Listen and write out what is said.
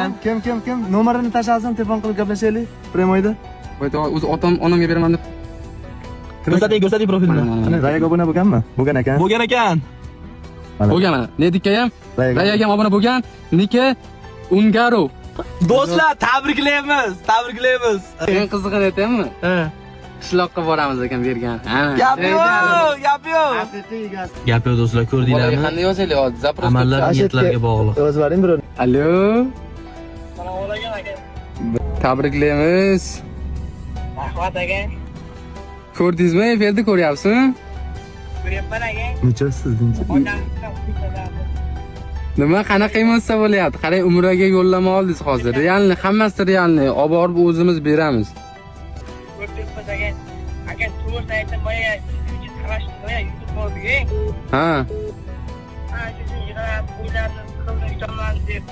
Kim, kim, kim, kim? Nomerini tashlasin, telefon qilib gaplashaylik. Прямой da. O'zi otam onamga beraman deb. Ko'rsating, ko'rsating profilini. Mana, mana. Rayaga obuna bo'lganmi? Bo'lgan ekan. Bo'lgan ekan. Mana. Bo'lgan mana. Nedikka ham, Rayaga. Rayaga ham obuna bo'lgan. Nike Ungaro. Do'stlar, tabriklaymiz, tabriklaymiz. Eng qizig'ini aytaymi? Ha. Qishloqqa boramiz ekan bergan. Ha. Gap yo'q, gap yo'q. Haqiqiy egasi. Gap yo'q do'stlar, Bolaga ko'rdinglarmi? qanday yozaylik hozir? Запрос. Amallar niyatlarga bog'liq. Yozib yuboring biror. Alo. Tabriklaymiz. Rahmat, aka. Ko'rdingizmi? Efirda ko'ryapsizmi? Ko'ryapman, aka. Nechasiz deyinchi? Nima, qanaqa emotsiya bo'lyapti? Qarang, Umraga yo'llama oldingiz hozir. Реальный, hammasi реальный. Olib borib o'zimiz beramiz. Ko'rib turibmiz, aka. Aka, to'g'risini aytsam, boya shuncha talashib, boya yutib qoldik. Ha. Ha, shu yig'lab, o'yladim, qildim, yutolmadim deb.